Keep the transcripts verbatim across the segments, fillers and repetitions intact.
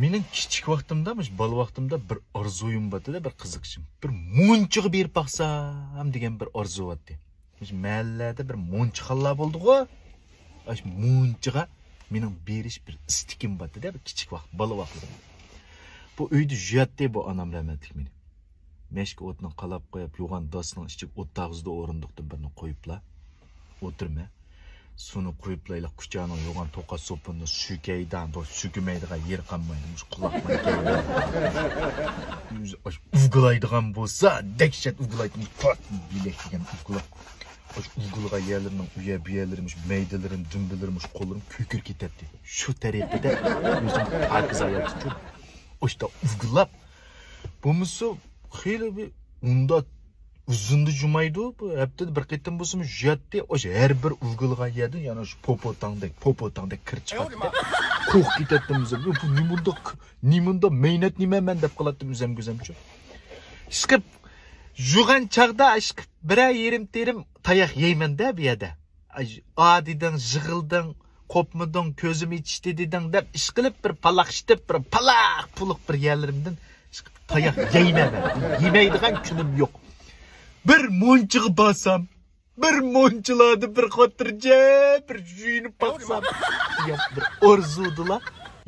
مېنىڭ كىچىك ۋاقتىمدا، مۇشۇ بالا ۋاقتىمدا بىر ئارزۇيۇم بارتىدە، بىر قىزىقىشىم. بىر مونچىغا بېرىپ باقسام دېگەن بىر ئارزۇ بارتى. مۇشۇ مەھەللىلەردە بىر مونچىخانلار بولدىغۇ. ئاشۇ مونچىغا مېنىڭ بېرىش بىر ئىستىكىم بارتىدە، بىر كىچىك ۋاقىت، بالا ۋاقتىدا. بۇ ئۆيدە يۈيەتتى بۇ ئانام رەھمەتلىك مېنى. مەشكە ئوتنى قالاپ قويۇپ، يوغان داسنىڭ ئىچىگە ئوت تاغىزدا ئورۇندۇقتىن بىرنى قويۇپلا ئولتۇرىمەن. سۇنى قۇيۇپلا، ھېلىقى كۇچانىڭ يوغان توقاچ سوپۇنىنى سۈركەيدىغان، توغرا سۈركىمەيدىغان يېرى قالمايدۇ. مۇشۇ قۇلاقنىڭ كەينىدە. ئۆزى ئاشۇ ئۇۋىلايدىغان بولسا، دەھشەت ئۇۋىلايدۇ. پات، بىلەك دېگەن ئۇۋىلاپ. ئاشۇ ئۇۋىلىغان يەرلىرىنىڭ ئۇ يەر، بۇ يەرلىرى، مۇشۇ مەيدىلىرىم، دۈمبىلىرىم، مۇشۇ قوللىرىم كۆكىرىپ كېتەتتى. شۇ تەرىقىدە ئۆزۈم پاكىز ھاياتقا چۈشۈپ، ئاشتا ئۇۋىلاپ، بولمىسا خېلى بىر ئۇندا ئۇزۇندا جۇمايدۇ، بۇ ھەپتىدە بىر قېتىم بولسىمۇ يۇياتتى. ئاشۇ ھەر بىر ئۇۋىلىغان يەردىن يەنە شۇ پوپوتاڭدەك، پوپوتاڭدەك كىر چىقاتتى. قورقۇپ كېتەتتىم ئۆزۈم. بۇ نېمۇنداق، نېمۇنداق مەينەت نېمە مەن دەپ قالاتتىم ئۆزۈمگە ئۆزۈمچۇ. ئىشقىپ، يۇغان چاغدا ئىشقىپ بىرەر يېرىم تېرىم تاياق يەيمەن-دە بۇ يەردە. ئاي، ئا دېدىڭ، يىغلىدىڭ، قوپمىدىڭ، كۆزۈم يېتىشتى دېدىڭ دەپ ئىشقىلىپ بىر پالاقشىتىپ، بىر پالاق پۇلۇق بىر يەرلىرىمدىن ئىشقىپ تاياق يەيمەن مەن. يېمەيدىغان كۈنۈم يوق. بىر مونچىغا بارسام، بىر مونچىلاردا بىر خاتىرجەم بىر يۇيۇنۇپ باقسام دېگەن بىر ئارزۇدىلا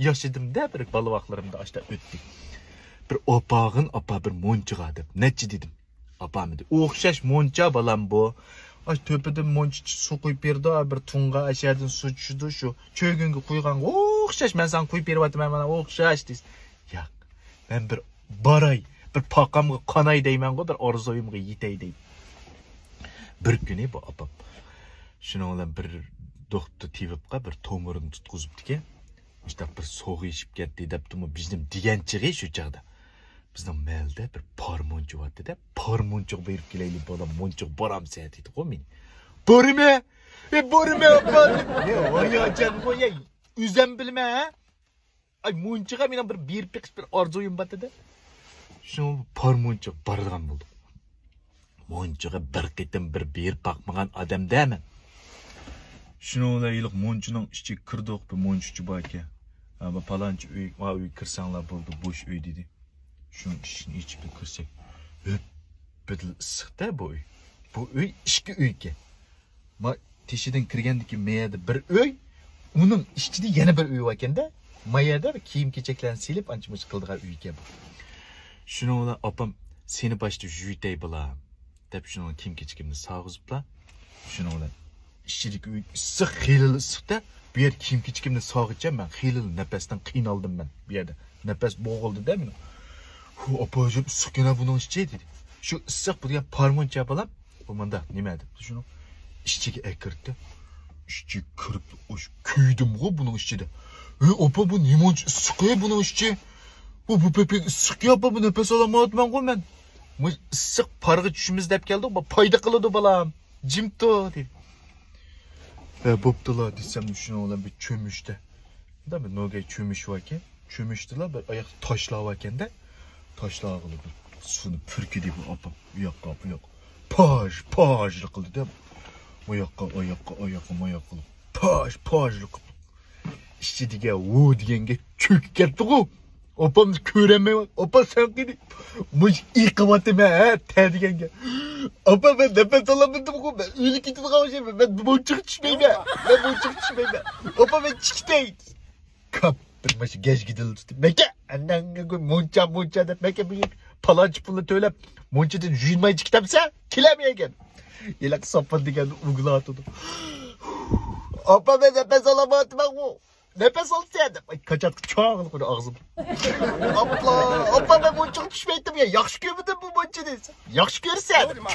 ياشىدىم-دە، بىر بالا ۋاقىتلىرىمدا ئاشتا ئۆتتى. بىر ئاپارغىن ئاپا بىر مونچىغا دەپ نەچچە دېدىم. ئاپام دېدى، ئوخشاش مونچا بالام بۇ. ئاش تۆپىدىن مونچىچە سۇ قۇيۇپ بېرىدۇ، بىر تۇڭغا ئەشەدىن سۇ چۈشىدۇ، شۇ چۆگۈنگە قۇيغانغا ئوخشاش، مەن ساڭا قۇيۇپ بېرىۋاتىمەن، مانا ئوخشاش دېسە. ياق، مەن بىر باراي، بىر پاقامغا قاناي دەيمەنغۇ، بىر ئارزۇيۇمغا يېتەي دەيمەن. بىر كۈنى بۇ ئاپام شۇنىڭ بىلەن بىر دوختۇر تېۋىپقا بىر تومۇرىنى تۇتقۇزۇپتىكەن. مۇشۇنداق بىر سوغۇيۇشۇپ كەتتى دەپتىمۇ بىزنىڭ دېگەن چېغى شۇ چاغدا. بىزنىڭ مەھەللىدە بىر پار مونچا بارتىدە، پار مونچىغا بېرىپ كېلەيلى بالام، مونچىغا بارامسەن دېدىغۇ مېنى. بارىمەن، ئە بارىمەن ئاپا دېدىم. يا ۋاي ھاجەمغۇ يا، ئۆزەم بىلىمەن ھە. ئاي مونچىغا مېنىڭ بىر بېرىپ بېقىش بىر ئارزۇيۇم بارتىدە. شۇ پار مونچىغا بارىدىغان بولدۇق. مونچىغا بىر قېتىم بىر بېرىپ باقمىغان ئادەم-دە مەن. شۇنىڭ بىلەن ھېلىقى مونچىنىڭ ئىچىگە كىردۇق، بىر مونچىچە بار ئىكەن. ھە، بىر پالانچى ئۆي، ما ئۆيگە كىرسەڭلار بولدى، بوش ئۆي دېدى. شۇنىڭ ئىشىكىنى ئېچىپ بىر كىرسەك، ھۆپپىدىلا ئىسسىق-دە بۇ ئۆي. بۇ ئۆي ئىككى ئۆي ئىكەن. ما تېشىدىن كىرگەندىكى ما يەردە بىر ئۆي، ئۇنىڭ ئىچىدە يەنە بىر ئۆي باركەن-دە. ما يەردە بىر كىيىم-كېچەكلەرنى سېلىپ، ئانچە-مۇنچە قىلىدىغان ئۆي ئىكەن بۇ. شۇنىڭ بىلەن ئاپام، سېنى باشتا يۇيۇتەي بالام، دەپ شۇنىڭ كىيىم-كېچىكىمنى سالغۇزۇپلا. شۇنىڭ بىلەن ئىچىدىكى ئۆي ئىسسىق، خېلىلا ئىسسىق-دە. بۇ يەردە كىيىم-كېچىكىمنى سالغۇچە مەن خېلىلا نەپەستىن قىينالدىم مەن. بۇ يەردە نەپەس بوغۇلدى-دە مېنىڭ. ھۇ، ئاپا، ئىسسىقكەن بۇنىڭ ئىچى دېدى. شۇ ئىسسىق بۇ دېگەن پار مونچا بالام. بۇ مۇنداق، نېمە دەپتۇ شۇنى ئىچىگە ئەكىردى. ئىچىگە كىرىپ، ئوش كۆيدۈمغۇ بۇنىڭ ئىچىدە. ھەي، ئاپا، بۇ نېمانچە ئىسسىق ھەي بۇنىڭ ئىچى؟ بۇ، بۇ بەك ئىسسىق يا، ئاپا، بۇ نەپەس ئالالمايۋاتىمەنغۇ مەن. مۇ ئىسسىق پارغا چۈشىمىز دەپ كەلدۇق، بۇ پايدا قىلىدۇ بالام. جىم تۇر دېدى. ھە، بوپتۇلا دېسەم، شۇنىڭ بىلەن بىر چۆمۈچتە. بۇندا بىر نوگەي چۆمۈچ باركەن. چۆمۈچتىلا بىر ئاياقتا تاشلار باركەن-دە. تاشلارغىلا بىر سۇنى پۈركىدى بۇ ئاپام. ئۇ ياققا، بۇ ياققا. پاژ، پاژلا قىلدى-دە. ئۇ ياققا، ئۇ ياققا، ئۇ ياققا، ما ياققا قىلىپ. پاژ، پاژلا قىلىپ. ئىچىدىكى ۋۇ دېگەنگە چۆكۈپ كەتتىغۇ. ئاپام كۆرەلمەي، ئاپا سەن قېنى؟ مۇشۇ ئېقىۋاتىمەن ھە، تە دېگەنگە. ئاپا مەن نەپەس ئالالمىدىمغۇ، مەن ئۆلۈپ كېتىدىغان ئوخشايمەن، مەن مۇنچىغا چۈشمەيمەن، مەن مۇنچىغا چۈشمەيمەن. ئاپا مەن چىقىتەي. كاپىر مانا شۇ گەجگىدىلا تۇتۇپ، مەكە ئاناڭغا مۇنچا مۇنچا دەپ، مەكە بۇ پالانچە پۇلنى تۆلەپ، مۇنچىدىن يۈز ماي چىقىتامسەن؟ كېلەلمەيگەن. ھېلىقى ساپان دېگەن ئۇگلاتىدۇ. ئاپا مەن نەپەس ئالالمايۋاتىمەنغۇ. نەپەس ئالسا دەپ، ئاي، كاچاتقا چاغلىق ئۇرۇ ئاغزىم. ئاپلا، ئاپا مەن مۇنچىغا چۈشمەيتتىم يا، ياخشى كۆرمىدىم بۇ مۇنچىنى. ياخشى كۆرسە دەپ.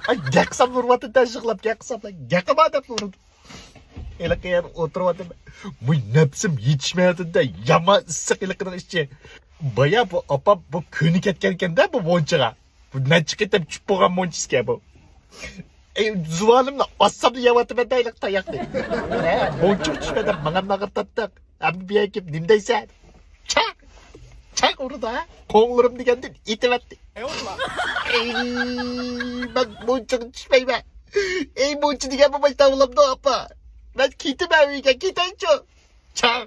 ئاي، گەقسام ئۇرۇۋاتىدۇ، يىغلاپ گەقسام، گەقما دەپ ئۇرىدۇ. ھېلىقى يەردە ئولتۇرۇۋاتىمەن. بۇ نەپسىم يېتىشمەيۋاتىدۇ، يامان ئىسسىق ھېلىقىنىڭ ئىچى. بايا بۇ ئاپام بۇ كۆنۈپ كەتكەنكەن-دە بۇ مۇنچىغا. بۇ نەچچە قېتىم چۈشۈپ بولغان مۇنچىسىكەن بۇ. ئەي، زۇۋانىمنى ئاچساملا يەۋاتىمەن دەيلى تاياقنى. ھە، مۇنچىغا چۈشمە دەپ ماڭا ماڭىپ تاتتىق. ئەمدى بۇ يەر كېلىپ نېمە دەيسەن؟ چاق! چاق ئۇرىدۇ ھە؟ قوڭلىرىم دېگەندىن ئېتىۋەتتى. ئەي، مەن مۇنچىغا چۈشمەيمەن. ئەي، مۇنچا دېگەن بولماي تاۋلامدۇ ئاپا. مەن كېتىمەن ئۆيگە، كېتەيچۇ. چاق!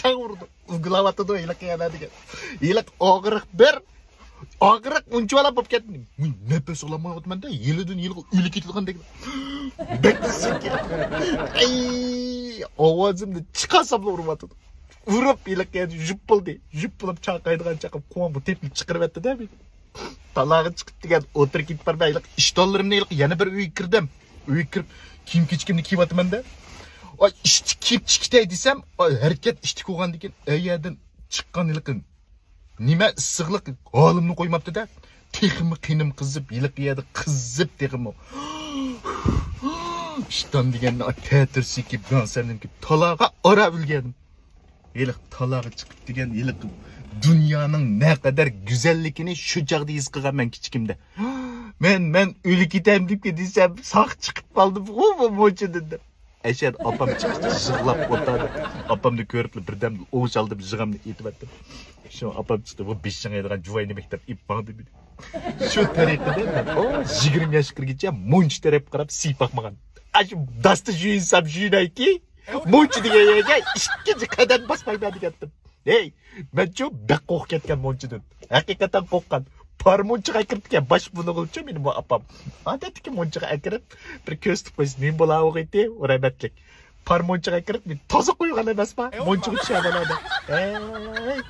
تەڭ ئۇردۇم. ئۇگىلاۋاتىدۇ ھېلىقى يەنە دېگەن. ھېلىقى ئاغرىق بىر، ئاغرىق ئۇنچىۋالا بولۇپ كەتتىم. نەپەس ئالالمايۋاتىمەن-دە، ھېلىدىن ھېلىغا ئۆلۈپ كېتىدىغاندەك. بەك سېكىن. ئەي، ئاۋازىمنى چىقارساملا ئۇرۇۋاتىدۇ. ئۇرۇپ ھېلىقى يەنە يۈپ بولدى. يۈپ بولۇپ چاقايدىغان چاقىپ قۇۋان بۇ تېپىنى چىقىرىۋەتتى-دە مېنى. تالاغا چىقىپ دېگەن ئولتۇرۇپ كېتىپ بارماي، ھېلىقى ئىشتانلىرىمنى ھېلىقى يەنە بىر ئۆيگە كىردىم. ئۆيگە كىرىپ كىيىم كېچىكىمنى كىيىۋاتىمەن-دە. ئاي، ئىشتىك كىيىپ چىقىتەي دېسەم، ئاي، ھەرىكەت ئىشتىك بولغاندىكىن ئەيەردىن چىققان ھېلىقى نېمە ئىسسىقلىق ھالىمنى قويماپتۇ-دە. تېخىمۇ قېنىم قىزىپ، ھېلىقى يەردە قىزىپ تېخىمۇ. ئىشتان دېگەننى تەتۈر سېكىپ، گاڭسەرنىم كېلىپ تالاغا ئارا ئۆلگەن. ھېلىقى تالاغا چىقىپ دېگەن ھېلىقى دۇنيانىڭ نەقەدەر گۈزەللىكىنى شۇ چاغدا ھېس قىلغان مەن كىچىكىمدە. مەن، مەن ئۆلۈپ كېتەمدىكى دېسەم، ساق چىقىپ قالدىمغۇ بۇ مۇنچىدىن دەپ. ئەشەد ئاپام چىقىشتا يىغلاپ ئولتۇردى. ئاپامنى كۆرۈپلا بىردەم ئوۋچالدىم، يىغامنى ئېتىۋەتتىم. شۇ ئاپام چىقتى، بۇ بېشىڭ ئېيىدىغان جۇۋاينى مەكتەپ ئېپ ماڭدى دېدى. شۇ تەرىقىدە مەن ئو يىگىرمە ياشقا كىرگىچە مۇنچە تەرەپ قاراپ سېيىپ باقمىغان. ئاشۇ داستا جۇيۇنسام جۇيۇنايكى، مۇنچە دېگەن يەرگە ئىككىنچى قەدەم باسمايمەن دېگەنتىم. ھەي، مەنچۇ بەك قورقۇپ كەتكەن مۇنچىدىن. ھەقىقەتەن قورققان. پار مۇنچىغا ئەكىرىپتىكەن باش بۇلىغۇچە مېنى بۇ ئاپام. ئادەتتىكى مۇنچىغا ئەكىرىپ، بىر كۆرسىتىپ قويسا نېمە بولاۋۇغىيتى، ئۇ رەھمەتلىك. پار مۇنچىغا ئەكىرىپ، مېنى تازا قويغان ئەمەسما؟ مۇنچىغا چۈشەۋالىدۇ. ھەي.